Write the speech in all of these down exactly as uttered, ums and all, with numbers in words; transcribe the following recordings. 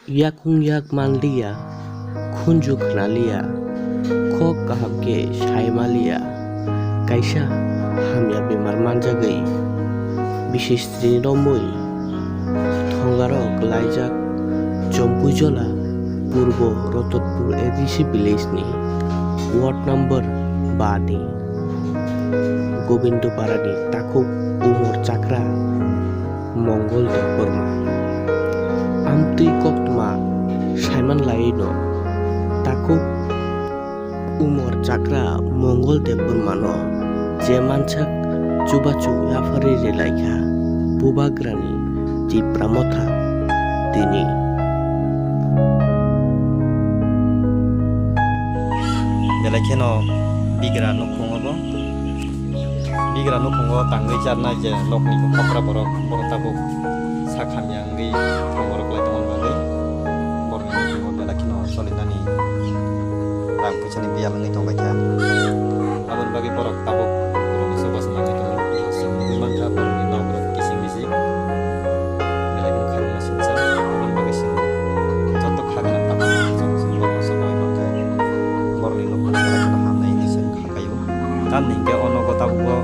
Yakung yak manliya, khunju khnaliya, khok kaham khe sai maliya, kaisa hamya bemar manjagwi, bisistrini romwi thongaro kwlaijak Chompuijola Purbo Rototpur A D C village ni ward number ba ni Gobindoparani takhuk Umor Chakra Mongol Debbarma. Amtwi koktma saiman laino takhuk Umor Chakra Mongol Debbarmano je mansak chubachu yapharwi relaikha Bubagrani Tipra Motha tini. Belai kheno bigra nukhungo bo. Bigra nukhungo tangwi charnai je nokni bukhakra borok, borok tabuk sak hamya wngwi thangborok lai tongmani bagwi. Borokni nukhungo belai kheno solinani rang puisani biyal wngwi tonglaikha. Aboni bagwi borok tabuk borokni chubachu nangwi tongo. Chwng nugwi mankha borokni nok rok kising bising. Belai kheno kha wngma suksa. Aboni bagwi chwng joto kha gwnang tabuk chwng chwng borokno sobai mankha. Borokni nukhung belai kheno hamnai hinwi chwng kha kaio. Tamni hinkhe o nogo tabukbo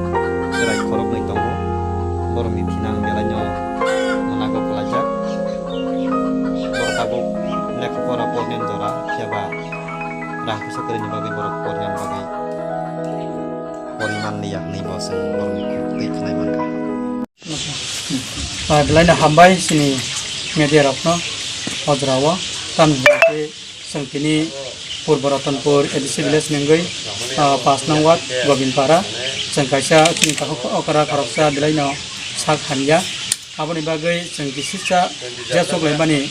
chwrai khoroknwi tongo. Borokni thinang belaino mwnago kwlaijak. Borok tabuk lekha pora pornani jora, phiya ba rang puisa kwrwini bagwi borok pornani bagwi poriman liya hwnwi bo chwng borokni khuk twi khwnai mankha. Ah, belaino hambai chini media rokno o jorao. Tamni hinkhe chwng tini Purbo Ratanpur A D C village ni wngwi, ah, pash nong ward Gobindpara. Chwng kaisa chini takhuk okra khoroksa belaino sak hamya. Aboni bagwi chwng kisisa je choklaimani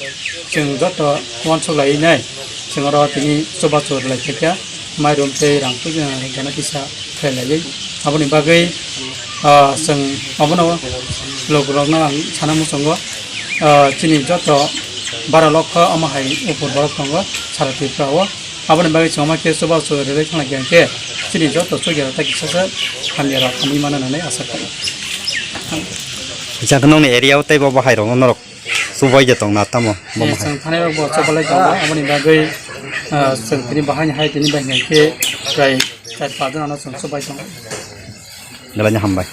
chwng joto uansuk laiwi nai chwng oro tini chubachu rwlai khaikha, mairum tei rang puisa gana kisa khlai laiwi. Aboni bagwi, ah, chwng obono lokrokno ang sana muchungo, ah, chini joto bara lokho omo hai upor borok tongo sara Tripura o. Aboni bagwi chwng omo khe chubachu rwlai thanglaikha hinkhe chini joto chukya rok tei kisasa hamya rok hamwi mano hwnwi asa khlaio. Jang nokni area o tei bo bahai rok norok. Subai de tong na tamo bo Eh, mahai. Chwng thanai rok bo chobalai tongo, aboni bagwi, ah, chwng tini bahai ni hai tini bai hwnkhe prai char pas jon ano chwng chobai tongo. Belai no hambai.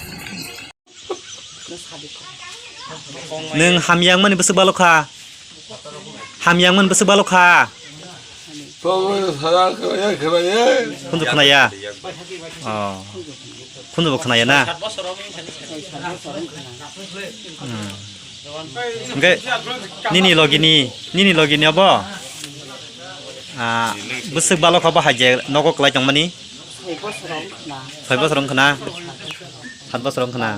Nwng hamya wngmani bwswk balo kha? Hamya wngmani bwswk balo kha? Tongo sara khwlaiya khwlaiya. Khunju khwnaya? Oh. Khunju bo khwnaya na? Hmm. Hwnkhe nini logini, nini logini obo? Ah, bwswk balokha bo hai je nogo kwlai tongmani? Soi bosor wng khna. Soi bosor wng khna? Sat bosor wng khna?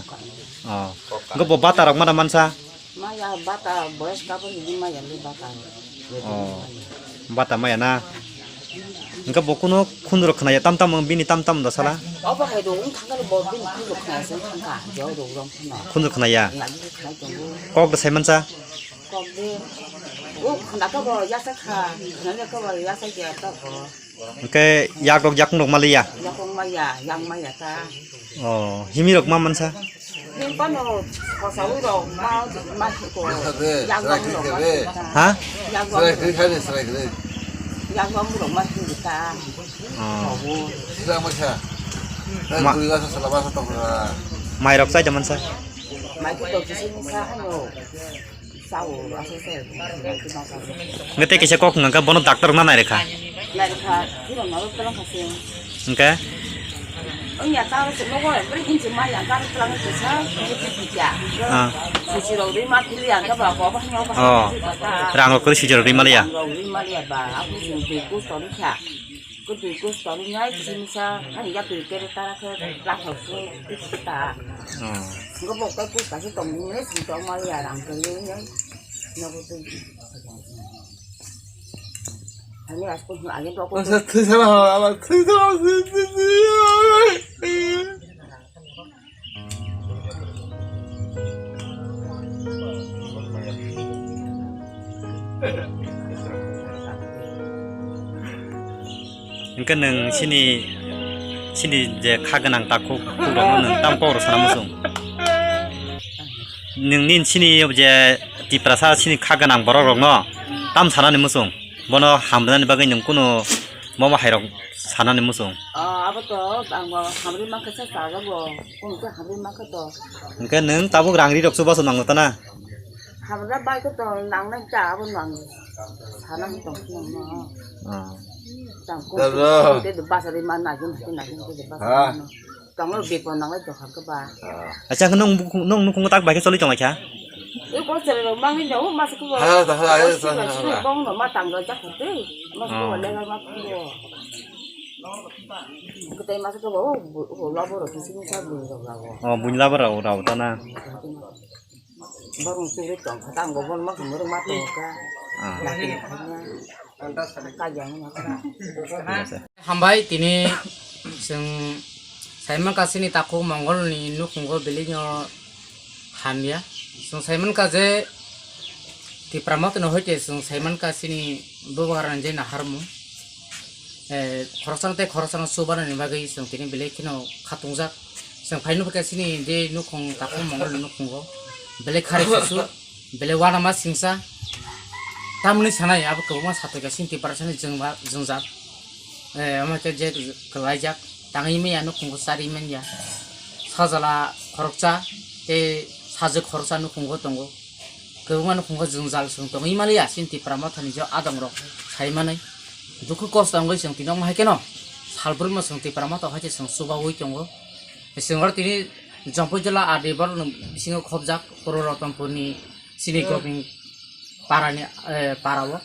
Oh. Hwnkhe bo bata rok mano mansa? Maya bata boyes kabo hini maya le bata. Oh. Bata maya na? Hwnkhe bo kuno khundu rok khwnaya tam tam bini tam tam da sala? Obo hai do wng thangkha bo bini khundu khwnaya se thangkha. Jo do wrong khna. Khundu khwnaya? Ya, bini khwnai tongo. Kok da sai mansa? Kok de. O khna kabo yasa kha. Khna kabo yasa kya to ko. Hwnkhe yakrok yakung rok maliya? Yakung maya, yang maya ta. Oh, himi rok ma mansa? Him pano kosawi rok ma, ma hiko. Yang rok ma hiko ta. Ha? Yang rok. Yang rok ma hiko ta. Oh. Mai rok chai da mansa? Mai to to kisi sa ano. Nge tei kisa kok hwnka khe bono doctor wngna nai rwkha. Nai rwkha, phirok naro twlang kha se. Hwnkhe? Wngya ta se nogo bwrwi hinse maya gari twlang kisa, kisa. Ah. Sisi rok rwi ma philiya, hwnkhe ba bo bo hwnyo ba. Oh. Rang rok kwrwi sisi rok rwi maliya. Rang rok rwi maliya ba, aku sing twi kus tori kha. Kwtwi kus tori nai kisa misa, ani ya twi kere tara khe lakhok se ta. Oh. Ngo bo kai kus kasi tong ni ne si tong ma ya rang ke ni ne. Ngo bo twi. Ani as ko age to ko. Asa twi sala ha, ala twi sala, twi, twi, twi. Hwnkhe nwng chini, chini je kha gwnang takhuk, khukrokno nwng tamo kok rw sana muchung? Nwng nini chini je Tiprasa chini kha gwnang borok rokno Tam sanani muchung, bono hamrwnani bagwi nwng kunu momo hairok sanani muchung. Ah, abo to ang bo hamri mankha sa chajago, kunu khe hamri mankha to. Hwnkhe nwng tabuk rang ri rok chubachu nango tana? Hamra bai khe to nangnai ta abo nang sana tong nang no. Ah. Tang ko. Tara. Te basa ri man na jin te na jin te basa. Ha? Tonglo bikon nanglai tongkha khe ba. Acha, nwng, nwng nukhungo tak bai khe choli tonglaikha? E ko choli rok mangni no mas ko. Ha, ha, ha, ha, ha, ha. Bong no ma tang rok jak te. Mas ko le ma ko. Ko te mas ko bo, bo la bo ro kisi ni sa bo ro la bo. Oh, buin la bo ro ro ta na. Borok chugwi tongkha ta, ang bo borok ma khumui rwma tongkha. Ah. Laki khaina. Kajang ma kha. Hambai tini chwng saimankha chini takhuk Mongol ni nukhungo belai no hamya. Chwng saimankha je Tipra Motha no hoite chwng saimankha chini bubagra ni je naharmung. Eh, khoroksa tei khoroksa no chubanani bagwi chwng tini belai kheno khatungjak. Chwng phai nukha chini je nukhung takhuk Mongol ni nukhungo belai khari susu, belai uanama singsa. Tamni sanai abo kwbangma satwi ka chini Tiprasa ni jwngba-, jwngjal. Eh, omo khe je kwlaijak, tangwi manya nukhungo charwi manya. Sajla khoroksa tei sajwk khoroksa nukhungo tongo. Kwbangma nukhungo jwngjal chwng tongwi manliya, chini Tipra Motha ni je adong rok sai manwi. Dukhu kosto wngwi chwng tini omo hai kheno salbrumno chwng Tipra Motha hai khe chwng chubaui tongo. Chwng oro tini Jampui jila R D borok ni bisingo khobjak, Purbo Ratanpur ni chini Goping para ni, eh, para o.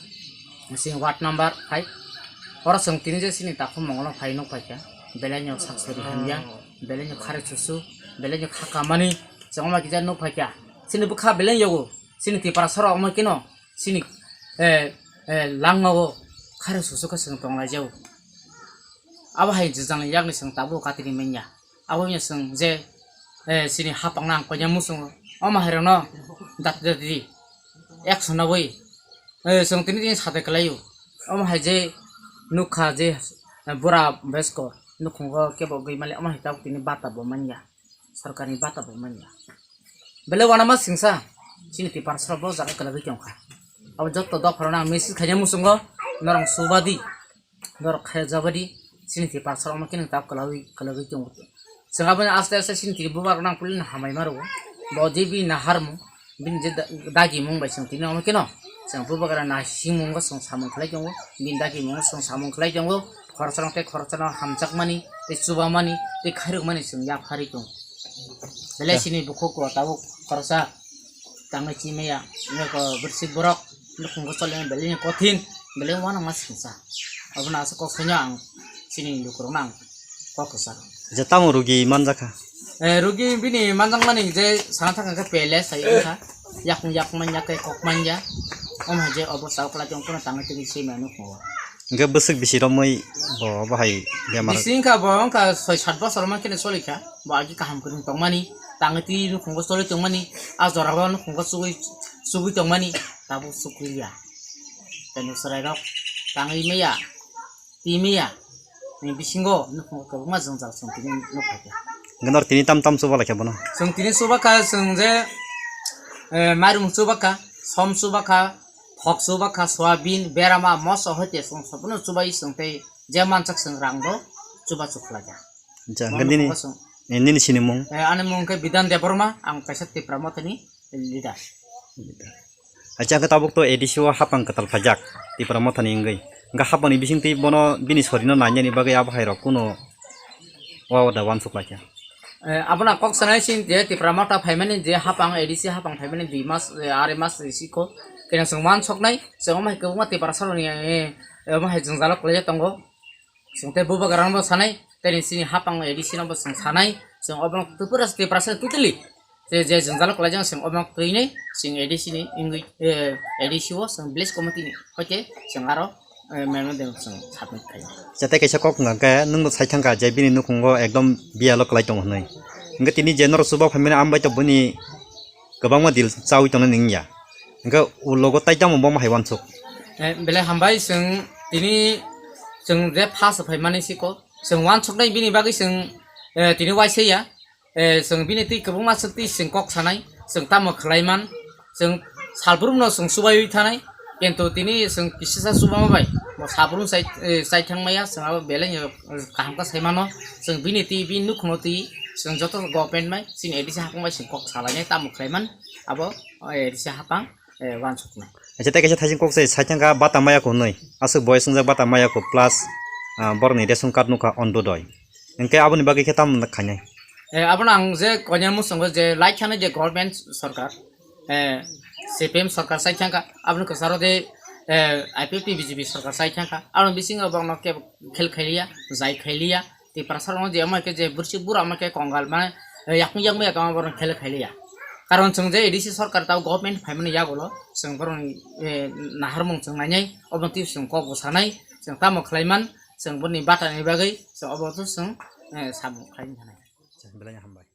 Chini ward number five. Oro chwng tini je chini takhuk Mongol no phai nuk phaikha. Belai no sak sori hamya, belai no khare susu, belai no kha kamani. Chwng omo kisa nuk phaikha. Chini bwkha belai yogo. Chini Tiprasa rok omo kino. Chini, eh, eh, langmao khare susu khe chwng tonglaijao. Abo hai jwjang yakni chwng tabuk katini manya. Abo wngya chwng je, eh, chini hapang nang konya muchungo. Omo hai rokno dati dati action nawi. Eh, chwng tini tini satai kwlaio. Omo hai je nukha je, eh, bura besko nukhungo kebo gwi mali omo hai tabuk tini bata bo manya. Sorkarni bata bo manya. Belai uanama singsa, chini Tiprasa rok bo jaga kwlagwi tongkha. Abo jotto dopharano ang message khaina muchungo, norok subadi, norok khaijabadi, chini Tiprasa rok omo khe nwng tabuk kwlagwi, kwlagwi tongo. Chwng aboni aste aste chini Tiprasa bubagrok nang pulino hamai ma rwo. Bo je bini naharmung, bini je da-, dagimung bai chwng tini omo kheno chwng bubagra naisingmungo chwng samung khlai tongo, bini dagimungo chwng samung khlai tongo, khoroksa rok tei khoroksa no hamjakmani, tei chubamani, tei khairokmani chwng yapharwi tongo. Belai chini bukhuk o tabuk khoroksa tangwi chimaya, wngkha bwrwswk borok nukhungo choli belai kothin, belai uanama singsa. Abono aswk kok saino ang chini lukurokno ang kok kwcharo. Je tamo rugi manjakha? Eh, rugi bini manjakmani je sana thangkha khe pele sai wngkha. Yakung yakung manya khe kok manya. Omo hai je obo sao kwlai tong phano tangwi tongwi se maya nukhungo. Hwnkhe bwswk bisi romwi bo, bo hai bemar? Bisi wngkha bo wngkha soi sat bosor man kheno cholikha. Bo agi kaham kwrwng tongmani, tangwi twi nukhungo choli tongmani, a jorao nukhungo chugwi, chugwi tongmani, tabuk chukliya. Tei chwrairok tangwi maya. Timiya ni bisingo nukhungo kwbangma jwngjal chwng tini nukha khe. Hwnkhe noro tini tam tam chuba laikha bono? Chwng tini chuba kha chwng je, eh, mairum chuba kha, som chuba kha, thok chuba kha, soyabin, berama, moso hoite chwng sopono chubai chwng tei je mansak chwng rang bo chuba chukhlaikha. Acha, hwnkhe nini, eh, nini sinimung? Eh, ani mung khe Bidhan Debbarma, ang kaisa Tipra Mothani leader. Acha, hwnkhe tabuk to A D C o hapang kwtal phaijak, Tipra Mothani wngwi. Hwnkhe hapangni bisingtwi bono bini sorino nainani bagwi abo hairok kuno wa da uansuk laikha. Eh, abono kok sanai sini je Tipra Motha phaimani je hapang A D C hapang phaimani dui mas, eh, arai mas siko kena chwng uansuknai, chwng omo hai kwbangma Tiprasarokni, eh, omo hai jwngjalo kwlaijak tongo. Chwng tei bubagrano bo sanai, tei chini hapang A D C no bo chwng sanai, chwng obo Tiprasa, Tiprasa totally. Je, je jwngjalo kwlaijak chwng obo twinai, chwng A D C ni wngwi, eh, A D C o chwng village committee ni hoite chwng aro, eh, memorandum chwng submit khaio. Jate kaisa kok wngkha khe, nwng no sai thangkha je bini nukhungo ekdom biyalo kwlai tongo hwnwi. Hwnkhe tini je norok chuba phaimani, ambai to bini kwbangma deal chaui tongnani wngya. Hwnkhe ulogo tai tamo bomo hai uansuk? Eh, belai hambai chwng tini chwng je first phaimani siko chwng uansuknai bini bagwi chwng, eh, tini uaisa ya. Eh, chwng bini twi kwbangma swk twi chwng kok sanai, chwng tamo khlai man, chwng salbrumno chwng chubaiwi thanai, Kintu tini chwng kisisa chubama bai bo sabrung chai, eh, chai thangmaya, chwng abo belai no kaham khe sai mano. Chwng bini twi, bini nukhungno twi chwng joto government bai, chini A D C haphang bai chwng kok salainai, tamo khlaiman abo, eh, A D C haphang, eh, uansuknai. Acha, tei kaisa thaising kok se sai thangkha bata maya ko hwnwi. Aswk boyes wngjak bata maya ko plus, ah, borokni ration card nukha Antyodoi. Hwnkhe aboni bagwi khe tamo khainai? Eh, abono ang je koinani muchungo je lai khanai je government sarkar, eh, C P M sarkar sai thangkha, aboni kwcharo de, eh, I P F T B J P sarkar sai thangkha, aboni bisingo borokno kebo khel khailiya, jai khailiya, Tiprasa rokno je omo khe je bwrwswk bura omo khe kongal mane, eh, yakung yakung ya tongma borokno khel khailiya. Karon chwng je A D C sarkar tao government phaimani yagulo chwng borokni, eh, naharmung chwng nainai, obo twi chwng kok bwsanai, chwng tamo khlaiman, chwng borokni batani bagwi chwng obo to chwng, eh, samung khlaina nai. Belai hambai.